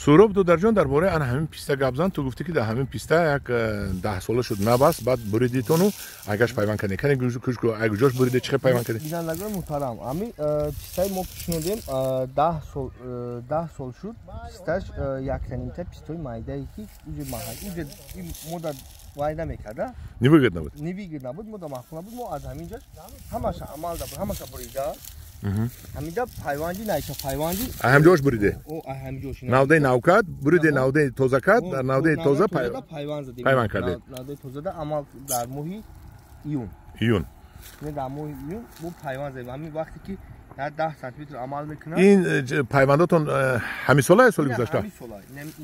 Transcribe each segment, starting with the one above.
Суроб додарҷон, дар бораи ана ҳамин писта гап зан. Ту гуфтӣ, ки дар ҳамин писта як 10 сола шуд, набаст, баъд буридитону агаш пайванд кардем. Кане, куҷош буриде, чӣ хел пайванд кардем? Бинандагони муҳтарам, ҳамин пистаи мо шинодем, 10 сол, 10 сол шуд писташ, яктанимта пистои майдае, ки уҷа маҳал уҷа мода вай намекарда. Невыгодно буд. Невыгодно буд, мода маъқул набуд. Мо аз ҳамин ҷош ҳамаша амал да буд, ҳамаша бурида, ҳамида пайванди, найча пайванди. Ҳамҷош буриде? Ҳамҷош. Навдаи навкад буриде, навдаи тоза кад, дар навдаи тоза пайванд задем. Пайванд кардед. Навдаи тозада амал дар моҳи июн. Июн. Дар моҳи июн мо пайванд задем. Ҳамин вақте ки дар 10 сантиметр амал мекунад. Ин пайвандотон ҳамин сола, соли гузашта,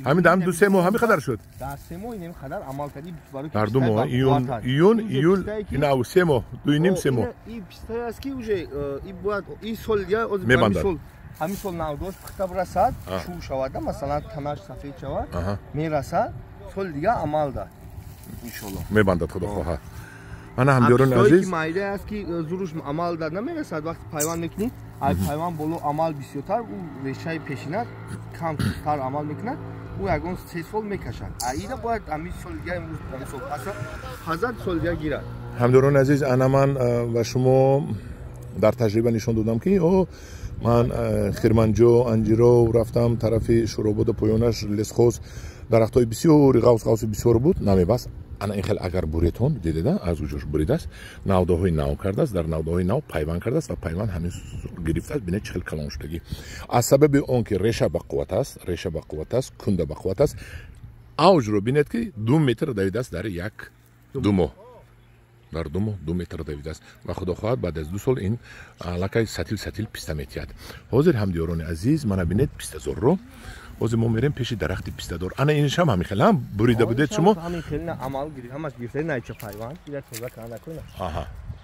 ҳамин дар 2-3 моҳ ҳамин қадар шуд? Дар 3 моҳ инем қадар амал кардӣ. Дар 2 моҳ, июн, июн, июл, ин август, 3 моҳ, дуюним, 3 моҳ. Ин пистае аст, ки уже и бояд ин сол дига мебандад. Ҳамин сол навдош пухта бирасад, чӯ шавада, масалан, танаш сафед шавад, мерасад, соли дига амал да, иншолло. Мебандад, худо хоҳад. Мана, ҳамдиёрони азиз. Майда аст, ки зуруш амал да намерасад. Вақти пайванд мекунӣ, ай пайванд боло амал бисёртар, ӯ решаи пешина камтар амал мекунад, ӯ ягон 3 сол мекашад. А ина бояд ҳамин соли дига, имрӯз ҳамин сол паса пазад, соли дига гирад. Ҳамдиёрони азиз, ана ман ба шумо дар таҷриба нишон додам, ки о ман Хирманҷо, Анҷиров рафтам, тарафи Шуробода, поёнаш лесхоз, дарахтҳои бисёри ғавс ғавси бисёр буд, намебаст. Ана ин хел агар буретон, дидеда, аз уҷош буридааст, навдаҳои нав кардааст, дар навдаҳои нав пайванд кардааст ва пайванд ҳамин гирифтааст. Бинед, чӣ хел калон шудагӣ. Аз сабаби он ки реша бақувват аст, реша бақувват аст, кунда бақувват аст. Авҷро бинед, ки 2 метр давидааст дар як 2 моҳ, дар 2 моҳ 2 метр давидааст ва худо хоҳад, баъд аз 2 сол ин аллакай сатил сатил писта метиҳад. Ҳозир, ҳамдиёрони азиз, мана бинед пистазорро. Ҳозир мо мерем пеши дарахти пистадор. Ана иншам ҳамин хел ҳам бурида будед шумо? Ҳамин хел амал гирифт, ҳамаш гирифта, найча пайванд, ира тоза карда накунад.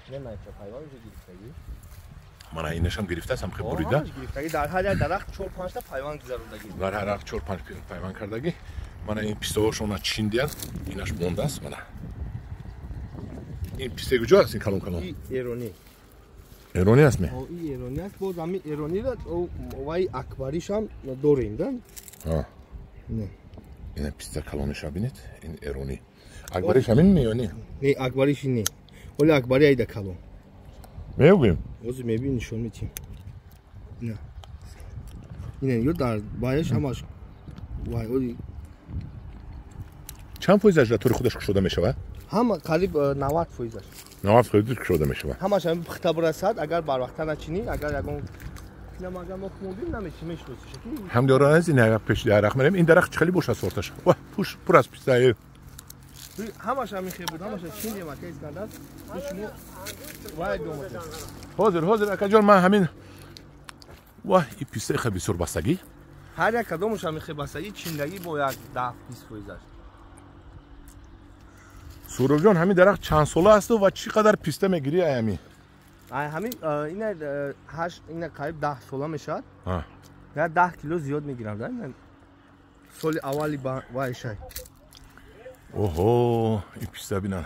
Ина найча пайванд уже гирифтагӣ. Мана инашам гирифтааст, ҳам хел бурида. Гирифтагӣ, дар ҳар як дарахт чор панҷта пайванд гузарондагӣ. Дар ҳар дарахт чор панҷ пайванд кардагӣ. Мана ин пистаҳошона чиндиянд, инаш мондааст. Мана ин писте куҷо аст, ин калон калон? Эронӣ. Эронӣ аст ме? И эронӣ аст. Боз ҳамин эрониро вай акбаришам дорем да. Ина писта калониша бинед, ин эронӣ. Акбариш ҳамин ме ё не? Не, акбариш не, оли акбари айда калон. Мебинем. Ҳозир мебин, нишон метиҳем. Ина, ина ё дар баяш ҳамаш вай оли. Чанд фоизаш дар тури худаш кушода мешавад? Ҳама қариб 90 фоизаш. 90 фоизаш кушода мешавад. Ҳамаш ҳамин пухта бирасад, агар барвақта начинӣ, агар ягон агар мо мобим намечи, мешиносиш. Ҳамдиёрон аз ин як пеши дарахт мерем. Ин дарахт чӣ хеле бошад сорташ? Ва пуш пур аз писта. Ҳамаш ҳамин хел буд, ҳамаша чиндем, ака Искандар, шумо вай домад. Ҳозир, ҳозир, акаҷон, ман ҳамин ва и пистаи хел бисёр бастагӣ. Ҳар як кадомаш ҳамин хел бастагӣ, чиндагӣ бо як 10-20 фоизаш. Суробҷон, ҳамин дарахт чанд сола асту ва чӣ қадар писта мегирӣ ай ҳамин? Ай ҳамин ина ҳашт, ина қариб 10 сола мешавад, я 10 кило зиёд мегирам да соли аввали вайшай. Оҳо, ин писта бинан.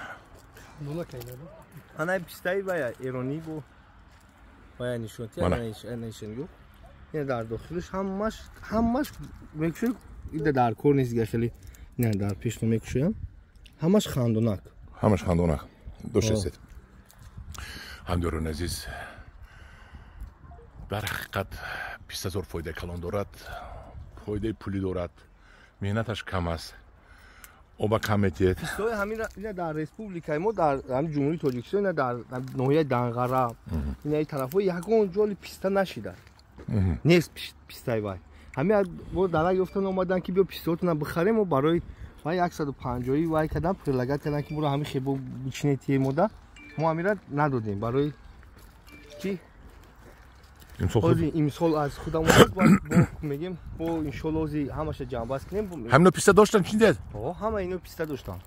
Ана пистаи вая эронӣ бо вая нишонти нишон ина дар дохилаш ҳамаш, ҳамаш мекушои, ида дар кор нест дига хеле, ина дар пешно мекушоям, ҳамаш хандонак. Ҳамаш хандонак доштастед. Ҳамдиёрони азиз, дар ҳақиқат пистазор фоидаи калон дорад, фоидаи пулӣ дорад, меҳнаташ кам аст, оба кам метиҳед. Пистои ҳамин ина дар республикаи мо, дар ҳамин Ҷумҳурии Тоҷикистон, ина дар ноҳияи Данғара, ина тарафҳо ягон ҷоли писта нашида нест. Пистаи вай ҳамин бо дарак ёфтан омадан, ки биё пистоотона бихарем. Мо барои вай 150-и вай кардам, предлагать кардам, ки моро ҳамин хебо бичине тие мода. Мо ҳамира надодем, барои ки имсол аз худамон мегем, бо иншолло ози ҳамаша ҷамъбаст кунем. Ҳамино писта доштан, чиндед? Ҳама ино писта доштан.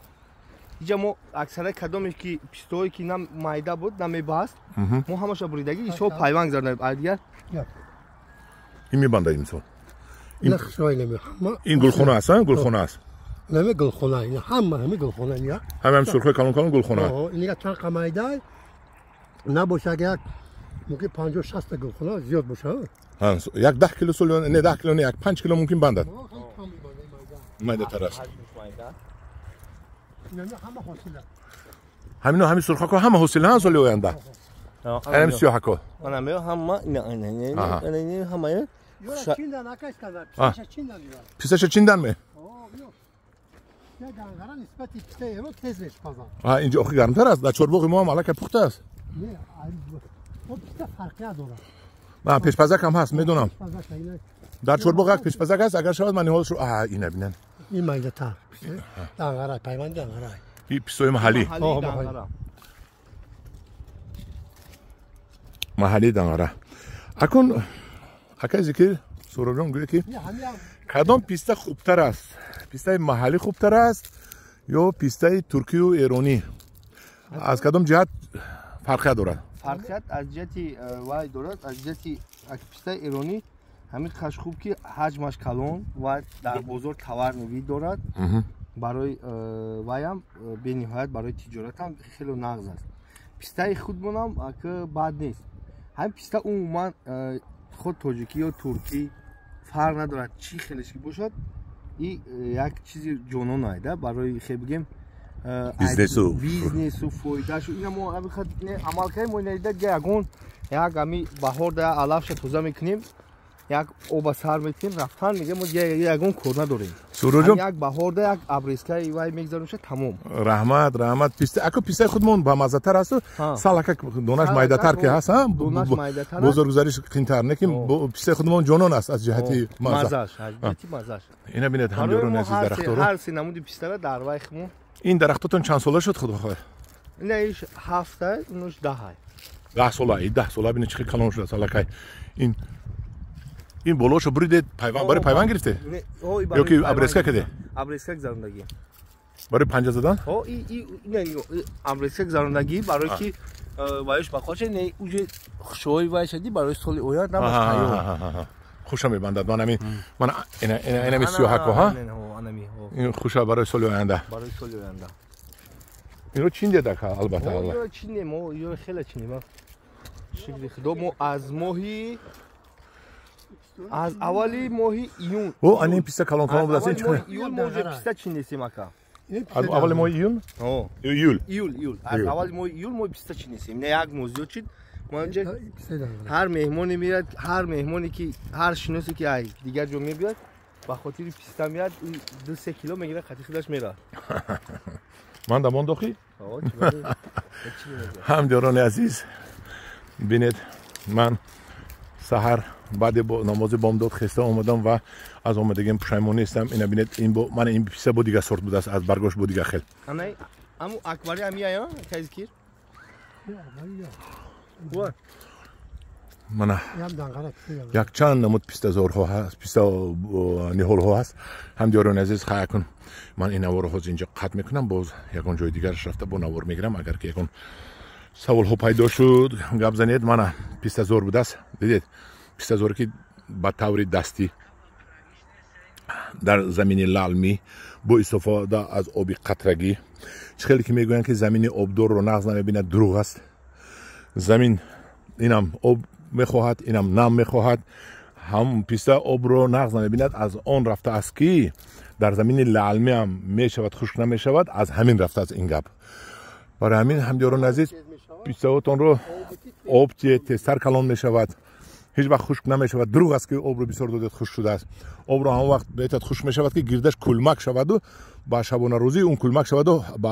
Иҷа мо аксара кадоме ки пистоое ки на майда буд, на мебаст, мо ҳамаша буридагӣ, исол пайванд гузаронем, а дигар. Ин мебандад имсол. Ин гулхона аст, гулхона аст. Наме гулхона, ҳама ҳами гулхона. Ҳама ҳам сурхои калон калон гулхона. Ин чанд қамайда набошад, як мумкин 50-60-та гулхона зиёд боша. Як 10 кило сол, не 10 кило, не, як 5 кило мумкин бандад. Майдатар аст. Ҳама ҳосила. Ҳамино ҳамин сурхако ҳама ҳосила соли оянда. Ҳамин сиёҳако. Ҳама ҳама. Писташа чиндан ме? Инҷо охи гармтар аст. Дар чорбоғи мо ҳам аллакай пухта аст. Пешпазак ҳам ҳаст, медонам. Дар чорбоғ як пешпазак аст, агар шавад ман ниҳолшо ина бинам. Ин майдатар. Данғара, пайванди Данғара. И пистои маҳаллӣ. Маҳаллии Данғара. Акун акай Зикир Суробҷон гӯяд ки кадом писта хубтар аст? Пистаи маҳаллӣ хубтар аст ё пистаи туркию эронӣ? Аз кадом ҷиҳат фарқият дорад? Фарқият аз ҷиҳати вай дорад, аз ҷиҳати пистаи эронӣ ҳамин қаш хуб ки ҳаҷмаш калон ва дар бозор товарный вид дорад. Барои вайам бениҳоят барои тиҷоратам хеле нағз аст. Пистаи худмонам бад нест. Ҳамин писта умуман худ тоҷикӣ ё туркӣ фарқ надорад, чӣ хелеш ки бошад, и як чизи ҷонон айда барои хе бигем бизнесу фоидашу. Ина мо амал кардем, мо ина ягон як ами баҳор да алафша тоза мекунем, як оба сар метем, рафтан мегем, мо ягон кор надорем. Суроҷон, як баҳор да як обрезкаи вай мегзаронша, тамом. Раҳмат, раҳмат. Писта аку пистаи худмон бамаззатар асту, салака донаш майдатар ки ҳаст, бозоргузариш қинтар, не ки пистаи худмон ҷонон аст аз ҷиҳати мазза. Ина бинед ҳамёрони азиз дарахторо. Ҳар се намуди пистара дар вай худмон. Ин дарахтотон чанд сола шуд, худо хоҳад? Ина иш 7, инуш 10. 10 сола, 10 сола бинед чӣ хел калон шудааст аллакай. Ин болошо буридед, пайванд барои пайванд гирифте? Ё ки обрезка кардед? Обрезка гузарондагӣ. Барои панҷа задан? Ҳо, обрезка гузарондагӣ барои ки вайш бақоча не уже хушои вай шади барои соли оянд намаш тайёр. Хуша мебандад. Ман ҳамин ман ина ина ина сиёҳако, ҳа? Ин хуша барои соли оянда. Барои соли оянда. Ино чиндед ака, албатта. Ё чинем, мо ё хеле чинем. Шукри Худо мо аз моҳи аз аввали моҳи июн. О, ана ин писта калон калон будааст. Ин чӣ? Июн мо уже писта чинесем ака. Аввали моҳи июн? Ҳо. Июл. Июл, июл. Аз аввали моҳи июл мо писта чинесем. Не як моҳ зиёд чид. Мо инҷа ҳар меҳмоне меяд, ҳар меҳмоне ки ҳар шиносе ки ай дигар ҷо мебиёд, ба хотири писта меяд, 2-3 кило мегирад, қати худаш меравад. Ман дамон дохи? Ҳо, чӣ бале. Ҳамдиёрони азиз, бинед, ман саҳар баъди намози бомдод хеста омадам ва аз омадагим пушаймон нестам. Ина бинед, ин бо мана ин писта бо дигар сорт будааст, аз баргош бо дигар хел. Аму акбари ҳамия, казикир? Мана якчанд намуд пистазорҳо ҳаст, писта ниҳолҳо ҳаст. Ҳамдиёрони азиз, хай акун ман ин наворро ҳозир инҷо қатъ мекунам, боз ягон ҷои дигараш рафта бо навор мегирам. Агар ки ягон саволҳо пайдо шуд, гап занед. Мана пистазор будааст, дидед, пистазоре ки ба таври дастӣ дар замини лалмӣ бо истифода аз оби қатрагӣ. Чӣ хеле ки мегӯянд ки замини обдорро нағз намебинад, дурӯғ аст. Замин инам об мехоҳад, инам нам мехоҳад. Ҳам писта обро нағз намебинад, аз он рафта аст ки дар замини лалмӣ ҳам мешавад, хушк намешавад, аз ҳамин рафта аст ин гап. Барои ҳамин ҳамдиёрони азиз, пистаотонро об тезтар калон мешавад, ҳеҷ вақт хушк намешавад. Дурӯғ аст ки обро бисёр додед хушк шудааст. Обро ҳамон вақт метавад хушк мешавад ки гирдаш кулмак шаваду ба шабонарӯзӣ он кулмак шаваду ба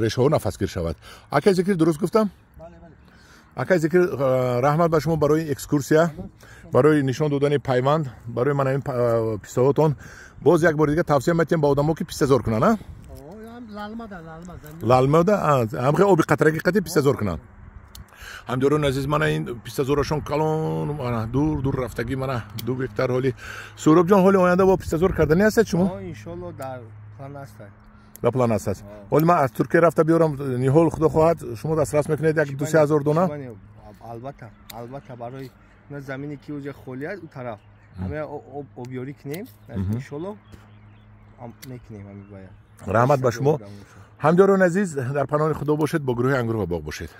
решаҳо нафасгир шавад. Акай Зикир, дуруст гуфтам? Акай Зикир, раҳмат ба шумо барои экскурсия, барои нишон додани пайванд, барои ман ҳамин пистаҳотон. Боз як бори дига тавсия метиҳем ба одамо ки пистазор кунанд, а? Лалмада, ҳамхе оби қатрагӣ қатӣ пистазор кунанд. Ҳамдиёрони азиз, мана ин пистазорашон калон, мана дур дур рафтагӣ, мана 2 гектар. Ҳоли Суробҷон, ҳоли оянда бо пистазор карданӣ ҳастед шумо? Иншолло, дар план аст. Дар план аст. Ҳоли ман аз Туркия рафта биёрам ниҳол, худо хоҳад, шумо дастрас мекунед як 2-3 ҳазор дона? Албатта, албатта, барои замине ки уҷа холӣ аст, у тараф ҳама обёрӣ кунем, иншолло мекунем ҳамин бояд. Раҳмат ба шумо. Ҳамдиёрони азиз, дар паноҳи Худо бошед, бо гурӯҳи Ангур ва боғ бошед.